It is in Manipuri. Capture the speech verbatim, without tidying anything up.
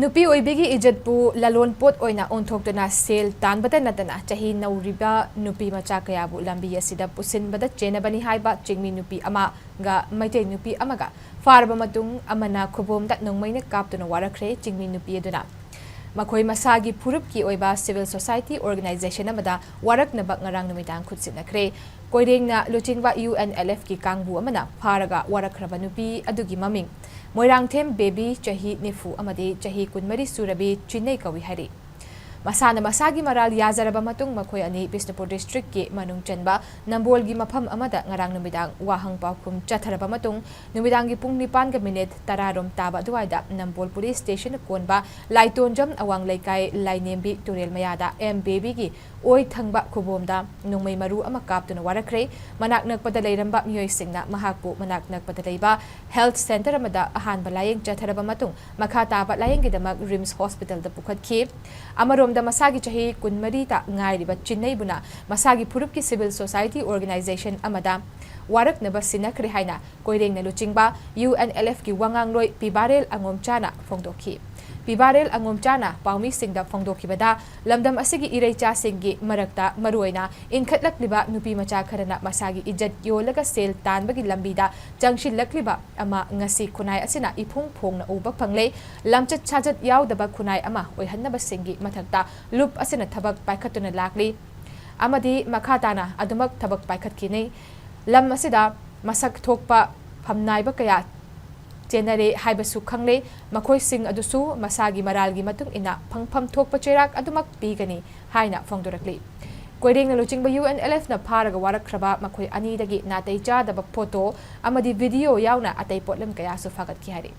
ꯅꯨꯄꯤ ꯑꯣꯏꯕꯤꯒꯤ ꯏꯖꯠꯄꯨ ꯂꯂꯣꯟ ꯄꯣꯠ ꯑꯣꯏꯅ ꯑꯣꯟꯊꯣꯛꯇꯨꯅ ꯁꯦꯜ ꯇꯥꯟꯕꯇ ꯅꯠꯇꯅ ꯆꯍꯤ ꯅꯧꯔꯤꯕ ꯅꯨꯄꯤ ꯃꯆꯥ ꯀꯌꯥꯕꯨ ꯂꯝꯕꯤ ꯑꯁꯤꯗ ꯄꯨꯁꯤꯟꯕꯗ ꯆꯦꯟꯅꯕꯅꯤ ꯍꯥꯏꯕ ꯆꯤꯡꯃꯤ ꯅꯨꯄꯤ ꯑꯃꯒ ꯃꯩꯇꯩ ꯅꯨꯄꯤ ꯑꯃꯒ ꯐꯥꯔꯕ ꯃꯇꯨꯡ ꯑꯃꯅ ꯈꯨꯕꯣꯝꯗ ꯅꯣꯡꯃꯩꯅ ꯀꯥꯞꯇꯨꯅ ꯋꯥꯔꯛꯈ꯭ꯔꯦ꯫ ꯆꯤꯡꯃꯤ ꯅꯨꯄꯤ ꯑꯗꯨꯅ ꯃꯈꯣꯏ ꯃꯁꯥꯒꯤ ꯐꯨꯔꯨꯞꯀꯤ ꯑꯣꯏꯕ civil society organization ꯑꯃꯗ ꯋꯥꯔꯛꯅꯕ ꯉꯔꯥꯡ ꯅꯨꯃꯤꯗꯥꯡ ꯈꯨꯠꯁꯤꯟꯅꯈ꯭ꯔꯦ꯫ ꯀꯣꯏꯔꯦꯡꯅ ꯂꯨꯆꯤꯡꯕ UNLFꯀꯤ ꯀꯥꯡꯕꯨ ꯑꯃꯅ ꯐꯥꯔꯒ ꯋꯥꯔꯛꯈ꯭ꯔꯕ ꯅꯨꯄꯤ ꯑꯗꯨꯒꯤ ꯃꯃꯤꯡ ꯃꯣꯏꯔꯥꯡꯊꯦꯝ ꯕꯦꯕꯤ, ꯆꯍꯤ ꯅꯤꯐꯨ ꯑꯃꯗꯤ ꯆꯍꯤ ꯀꯨꯟꯃꯔꯤ ꯁꯨꯔꯕꯤ ꯆꯤꯟꯅꯩ ꯀꯧꯏ ꯍꯥꯏꯔꯤ꯫ ꯃꯁꯥꯅ ꯃꯁꯥꯒꯤ ꯃꯔꯥꯜ ꯌꯥꯖꯔꯕ ꯃꯇꯨꯡ ꯃꯈꯣꯏ ꯑꯅꯤ ꯕꯤꯁꯅꯨꯄꯨꯔ districtꯀꯤ ꯃꯅꯨꯡ ꯆꯟꯕ ꯅꯝꯕꯣꯜꯒꯤ ꯃꯐꯝ ꯑꯃꯗ ꯉꯔꯥꯡ ꯅꯨꯃꯤꯗꯥꯡ ꯋꯥꯍꯪ ꯄꯥꯎꯈꯨꯝ ꯆꯠꯊꯔꯕ ꯃꯇꯨꯡ ꯅꯨꯃꯤꯗꯥꯡꯒꯤ ꯄꯨꯡ ꯅꯤꯄꯥꯟꯒ ꯃꯤꯅꯤꯠ ꯇꯔꯥ ꯔꯣꯝ ꯇꯥꯕ ꯑꯗꯨꯋꯥꯏꯗ ꯅꯝꯕꯣꯜ police station ꯀꯣꯟꯕ ꯂꯥꯏꯇꯣꯟꯖꯝ ꯑꯋꯥꯡ ꯂꯩꯀꯥꯏ ꯂꯥꯏꯅꯦꯝꯕꯤ ꯇꯨꯔꯦꯜ ꯃꯌꯥꯗ ꯑꯦꯝ ꯕꯦꯕꯤꯒꯤ ꯑꯣꯏ ꯊꯪꯕ ꯈꯨꯕꯣꯝꯗ ꯅꯣꯡꯃꯩ ꯃꯔꯨ ꯑꯃ ꯀꯥꯞꯇꯨꯅ ꯋꯥꯔꯛꯈ꯭ꯔꯦ꯫ ꯃꯅꯥꯛ ꯅꯛꯄꯗ ꯂꯩꯔꯝꯕ ꯃꯤꯑꯣꯏꯁꯤꯡꯅ ꯃꯍꯥꯛꯄꯨ ꯃꯅꯥꯛ ꯅꯛꯄꯗ ꯂꯩꯕ health centre ꯑꯃꯗ ꯑꯍꯥꯟꯕ ꯂꯥꯌꯦꯡ ꯆꯠꯊꯔꯕ ꯃꯇꯨꯡ ꯃꯈꯥ ꯇꯥꯕ ꯂꯥꯌꯦꯡꯒꯤꯗꯃꯛ RIMS hospitalꯗ ꯄꯨꯈꯠꯈꯤ꯫ ꯑꯃꯔꯣꯝꯗ ꯃꯁꯥꯒꯤ ꯆꯍꯤ ꯀꯨꯟꯃꯔꯤꯇ ꯉꯥꯏꯔꯤꯕ ꯆꯤꯟꯅꯩꯕꯨꯅ ꯃꯁꯥꯒꯤ ꯐꯨꯔꯨꯞꯀꯤ civil society organisation ꯑꯃꯗ ꯋꯥꯔꯛꯅꯕ ꯁꯤꯟꯅꯈ꯭ꯔꯦ ꯍꯥꯏꯅ ꯀꯣꯏꯔꯦꯡꯅ ꯂꯨꯆꯤꯡꯕ UNLFꯀꯤ ꯋꯥꯉꯥꯡꯂꯣꯏ ꯄꯤꯕꯥꯔꯦꯜ ꯑꯉꯣꯝꯆꯥꯅ ꯐꯣꯡꯗꯣꯛꯈꯤ꯫ ꯄꯤꯕꯥꯔꯦꯜ ꯑꯉꯣꯝꯆꯥꯅ ꯄꯥꯎꯃꯤꯁꯤꯡꯗ ꯐꯣꯡꯗꯣꯛꯈꯤꯕꯗ ꯂꯝꯗꯝ ꯑꯁꯤꯒꯤ ꯏꯔꯩꯆꯥꯁꯤꯡꯒꯤ ꯃꯔꯛꯇ ꯃꯔꯨꯑꯣꯏꯅ ꯏꯟꯈꯠꯂꯛꯂꯤꯕ ꯅꯨꯄꯤ ꯃꯆꯥ ꯈꯔꯅ ꯃꯁꯥꯒꯤ ꯏꯖꯠ ꯌꯣꯜꯂꯒ ꯁꯦꯜ ꯇꯥꯟꯕꯒꯤ ꯂꯝꯕꯤꯗ ꯆꯪꯁꯤꯜꯂꯛꯂꯤꯕ ꯑꯃ ꯉꯁꯤ ꯈꯨꯟꯅꯥꯏ ꯑꯁꯤꯅ ꯏꯐꯣꯡ ꯐꯣꯡꯅ ꯎꯕ ꯐꯪꯂꯦ꯫ ꯂꯝꯆꯠ ꯁꯥꯖꯠ ꯌꯥꯎꯗꯕ ꯈꯨꯟꯅꯥꯏ ꯑꯃ ꯑꯣꯏꯍꯟꯅꯕꯁꯤꯡꯒꯤ ꯃꯊꯛꯇ ꯂꯨꯞ ꯑꯁꯤꯅ ꯊꯕꯛ ꯄꯥꯏꯈꯠꯇꯨꯅ ꯂꯥꯛꯂꯤ ꯑꯃꯗꯤ ꯃꯈꯥ ꯇꯥꯅ ꯑꯗꯨꯃꯛ ꯊꯕꯛ ꯄꯥꯏꯈꯠꯈꯤꯅꯤ꯫ ꯂꯝ ꯑꯁꯤꯗ ꯃꯁꯛ ꯊꯣꯛꯄ ꯐꯝꯅꯥꯏꯕ ꯀꯌꯥ ꯆꯦꯟꯅꯔꯦ ꯍꯥꯏꯕꯁꯨ ꯈꯪꯂꯦ꯫ ꯃꯈꯣꯏꯁꯤꯡ ꯑꯗꯨꯁꯨ ꯃꯁꯥꯒꯤ ꯃꯔꯥꯜꯒꯤ ꯃꯇꯨꯡ ꯏꯟꯅ ꯐꯪꯐꯝ ꯊꯣꯛꯄ ꯆꯩꯔꯥꯛ ꯑꯗꯨꯃꯛ ꯄꯤꯒꯅꯤ ꯍꯥꯏꯅ ꯐꯣꯡꯗꯣꯔꯛꯂꯤ꯫ ꯀꯣꯏꯔꯦꯡꯅ ꯂꯨꯆꯤꯡꯕ UNLFꯅ ꯐꯥꯔꯒ ꯋꯥꯔꯛꯈ꯭ꯔꯕ ꯃꯈꯣꯏ ꯑꯅꯤꯗꯒꯤ ꯅꯥꯇꯩ ꯆꯥꯗꯕ photo ꯑꯃꯗꯤ video ꯌꯥꯎꯅ ꯑꯇꯩ ꯄꯣꯠꯂꯝ ꯀꯌꯥꯁꯨ ꯐꯥꯒꯠꯈꯤ ꯍꯥꯏꯔꯤ꯫